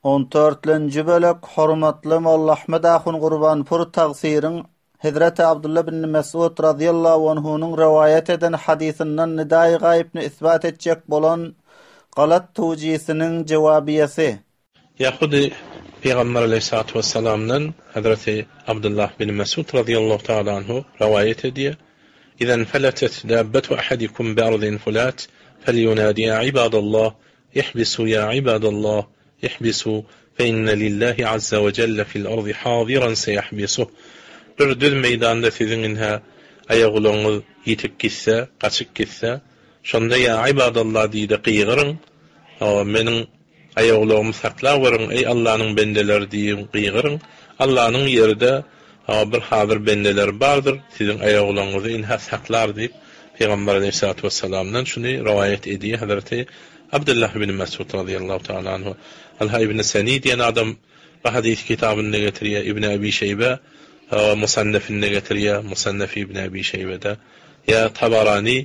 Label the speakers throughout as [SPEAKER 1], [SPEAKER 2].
[SPEAKER 1] On dörtlenji bölek Hormatly Molla Ahmet ahun Gurbanpur tagsyryň Hezreti Abdylla ibn Mesud razyýallahu anhunyň rowaýat eden hadysyndan nidaýy gaýypny isbat etjek bolan galat towjisiniň jewabiýesi.
[SPEAKER 2] Ýahudy Pygamber aleýhissalatu wessalamdan Hezreti Abdullah bin Mesud razyýallahu taala anhu rowaýat edýär, Iza infeletet dabbetu ahadikum bi ardin fulat, felýunadi ýa ibadallah, ihbisu ýa ibadallah, ihbisu, fe inne lillahi azza we jelle fil ardi haziran seyahbisuh. Bir düz meýdanda siziň ynha aýagulagyňyz ýitip gitse, gaçyp gitse, şonda ýa ibadallah diýde gygyryň, hawa, meniň Aýagulagymy saklaweriň, eý, Allanyň bendeleri diýiň, gygyryň. Allanyň ýerde, hawa, bir hazyr bendeleri bardyr, siziň aýagulagyňyzy ynha saklar diýip, Pygamber aleýhissalatu wessalamdan şuny rowaýat edýär hezreti Abdullah ibn Mesud razyýallahu taala anhu. Ynha Ibn Seni diýen adam bu hadysy kitabynda getirýär, Ibn Abi Şeýbe, hawa, Musannefinde getirýär, Musannefi Ibn Abi Şeýbede, ýa Tabarani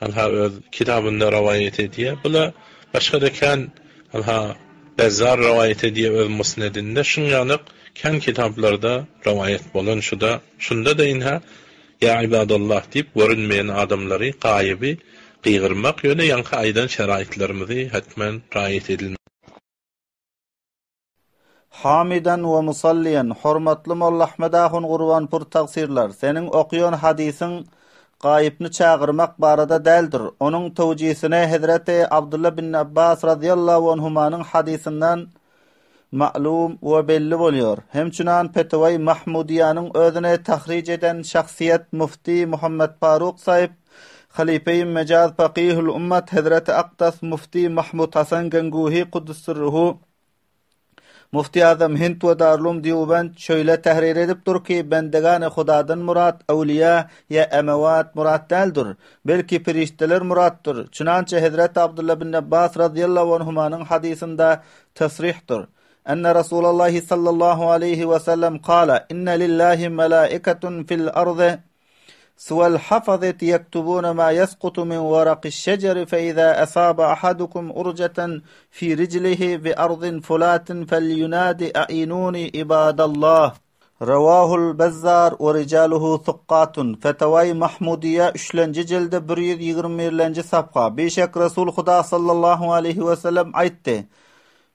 [SPEAKER 2] Ynha öz kitabynda rowaýat edýär. Bula başga-da kän ynha Bezzar rowaýat edýär öz Musnedinde. Şuň ýalyk kän kitaplarda rowaýat bolan şuda. Şunda-da ynha Ýa ibadallah diýip görünmeýän adamlary, gaýyby gygyrmak, ýöne ýaňky aýdan şeraýtlarymyzy hetmen raýat edilmeli.
[SPEAKER 1] Hamiden we musalliýen, hormatly Molla Ahmet ahun Gurbanpur tagsyrlar, seniň okýan hadysyň gaýypny çagyrmak barada däldir. Onuň towjisine hezreti Abdylla bin Abbas razyýallahu anhumanyň hadysyndan ma'lum we belli bolýar. Hemçünan Petewaý Mahmudyýanyň özüne tahrij eden şahsyýet mufti Muhammet Faruk saýyp, Halyfeýi mejaz fakihül ummat hezreti Akdas mufti Mahmut Hasan Genguhi kuddüssirruhu Mufti Azam Hind we Darulum Dýubend şöýle tährir edipdir ki, Bendegany Hudadan murat öwliýa ýa emewat murat däldir, belki perişdeler muratdyr. Çynança Hezreti Abdylla bin Abbas razyýallahu anhumanyň hadysynda tasrihdir. Enne Rasulallahi sallallahu aleýhi we sellem kala, Inne lillahi melaiketun fil ardy Suwel hafazeti ýektubuna ma ýeskutu min warakiş şejeri fe iza asaba ahadukum urjatan fi rijlihi bi ardin fulatin felýunadi a'inuni ibadallah. Rawahul Bezzar we rijaluhu sukgatun. Fetawai Mahmudiýe üçlenji jildi 121-lenji safha. Bişek Resul Huda sallallahu aleýhi we sellem aýtdy.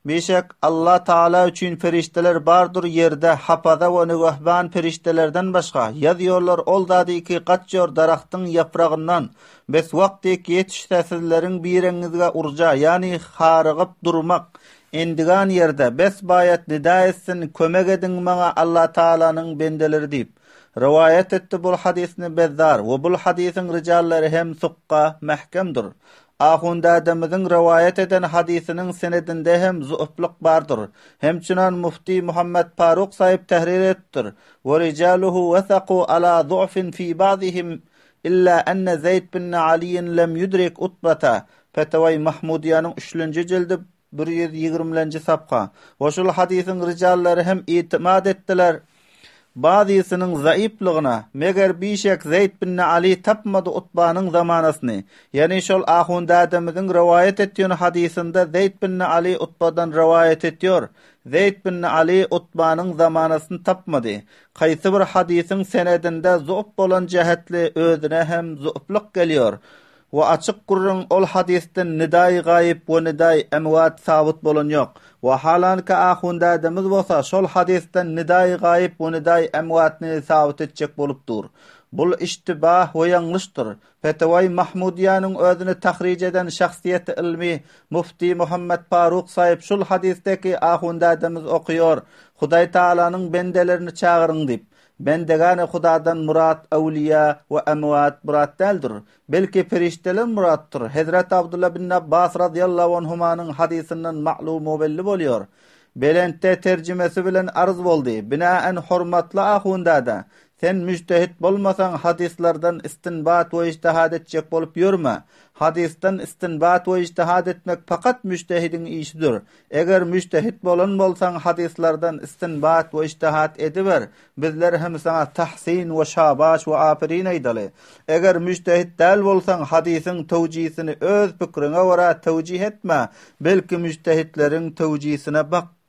[SPEAKER 1] Bişek, Allah Tagala üçin perişdeler bardyr ýerde hapaza we nigehban perişdelerden başga, ýazýorlar ol zady ki gaçýor daragtyň ýapragyndan, bes wagty ki ýetişse sizleriň bireňizge urja, ýagny harygyp durmak, endigan ýerde, bes baýat nida etsin, kömek ediň maňa Allah Tagalanyň bendeleri diýip. Rowaýat etdi bul hadysny Bezzar we bul hadysyň rijallary hem sukga, mähkemdir. Ahundädemiziň rowaýat eden hadysynyň senedinde hem zu'flyk bardyr. Hemçünan mufti Muhammet Faruk saýyp tährir edipdir, Ve rijaluhu wesaku ala zu'fin fi ba'zihim illa enne Zeýd bin Aliýin lem yudrik Utbata, Fetawai Mahmudyýanyň üçlenji jildi, 120-lenji sapha. We şul hadysyň rijallary hem itimat etdiler. Bazysynyň zaýyplygyna, meger bişek Zeýd bin Aly tapmady Utbanyň zamanasyny. Ýagny şol ahundädemiziň rowaýat etýän hadysynda Zeýd bin Aly Utbadan rowaýat etýor. Zeýd bin Aly Utbanyň zamanasyny tapmady. Kaýsy bir hadysyň senedinde zu'f bolan jähetli özüne hem zu'flyk gelýor. We açyk gürrüň ol hadysdan nidaýy gaýyp we nidaýy emwat sabyt bolan ýok. Wahalanki ahundädemiz bolsa şol hadysdan nidaýy gaýyp we nidaýy emwatny sabyt etjek bolup dur. Bul iştibah we ýalňyşdyr. Fetewaý Mahmudyýanyň özüni tahrij eden şahsyýeti ylmy Mufti Muhammet Faruk saýyp şul hadysdaki ahundädemiz okyýor, Hudaý Tagalanyň bendelerini çagyryň diýip. Bendegany Hudadan murat öwliýa we emwat murat däldir. Belki perişdeler muratdyr. Hezreti Abdullah bin Abbas razyýallahu anhumanyň hadysyndan maglum we belli bolýar. Belentde terjimesi bilen arz boldy. Binaen hormatly ahundada, sen müjtehit bolmasaň hadyslardan istinbat we ijtihad etjek bolup ýörme. Hadysdan istinbat we ijtihad etmek fakat müjtehidiň işidir. Eger müjtehit bolan bolsaň hadyslardan istinbat we ijtihat ediber, bizler hem saňa tahsin we şabaş we aperin aýdaly. Eger müjtehit däl bolsaň hadysyň tewjisini öz pikriňe görä tewjih etme, belki müjtehitleriň tewjisine bak.